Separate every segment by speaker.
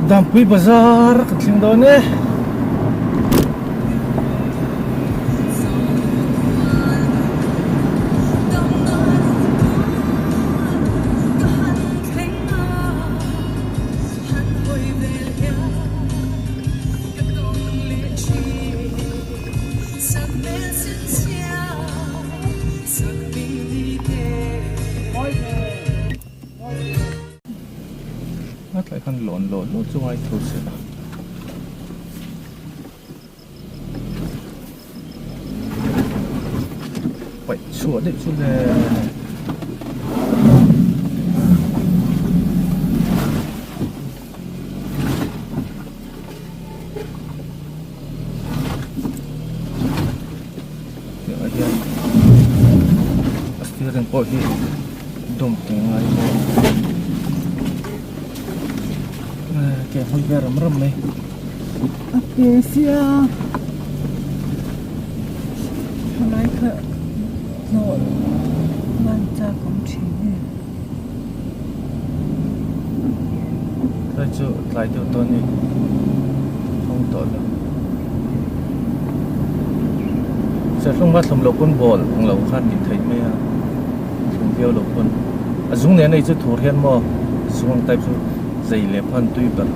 Speaker 1: Dampui bazar kan thleng dawn e. A tlai khan lawn law law chu ngai tho se a. Paih chhuah daih chu le. Tiangah hian a steering pawh hi dawm thei ngai maw ke hawi ve ram ram mai.
Speaker 2: A ke sia thalai kha hlawh man chak awm thin e.
Speaker 1: Tlai chu tlai deuh tawh a ni hawng tawh lo serthlum kha thlum loh pawn ball ang lo khan tih theih mai a thlum viau loh pawn a zung nen a ei chu thur hian maw zung ang type chu zei leh phan tui ber.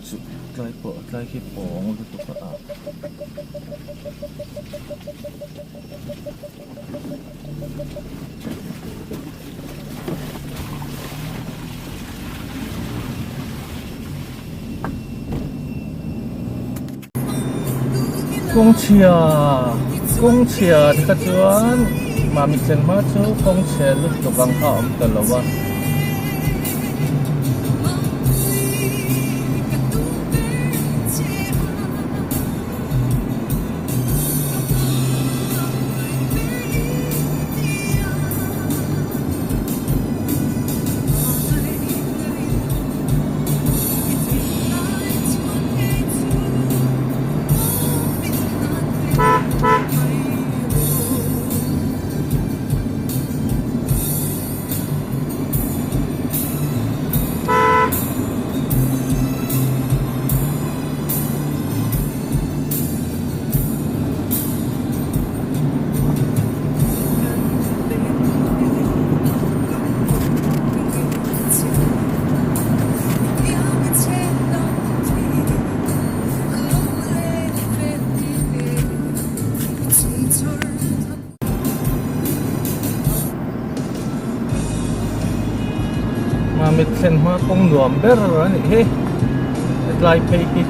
Speaker 1: Chu tlai pawh tlai khi pawng lutuk a ah. Kawng chhia kawng chhia te kha chuan mahni thlen hma chu kawng chhe lutuk ang kha a awm ta lo a. Mamit thlen hma kawng nuam ber a nih hi hetlai phei hi.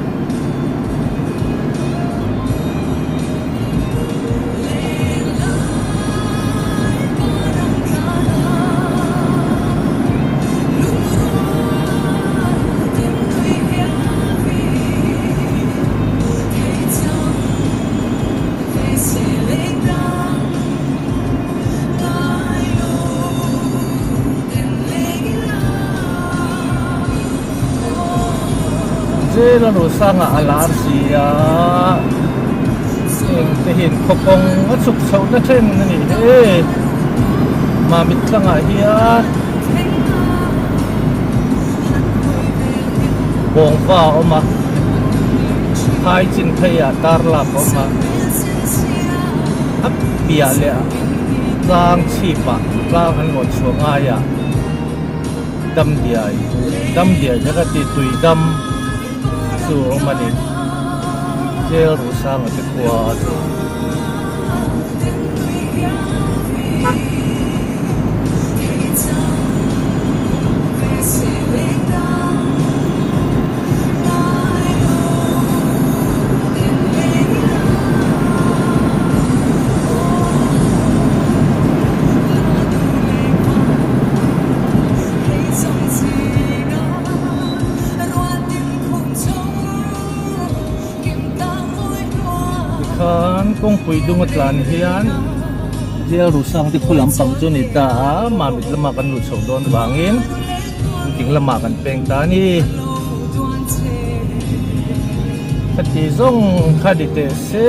Speaker 1: Jail a ru sangah a lar si a heng te hian khaw kawng a chhuk chhoh na then a ni he Mamit tlangah hian bawngva a awm a phai chin phei ah tar lak a awm a a piah leh ah tlang chhip ah tlang an rawn chhuah ngai ah dam diai dam diai te kha ti tui dam chu a awm a ni jail ruh sanga te khua chu. Tikhan kawngpui dung a tlan hian Jail Rusang te khu lampang chu a ni ta a, Mamit lama kan luh chhoh dawn vangin ding lamah kan peng ta a ni. Heti zawng kha ni teh se.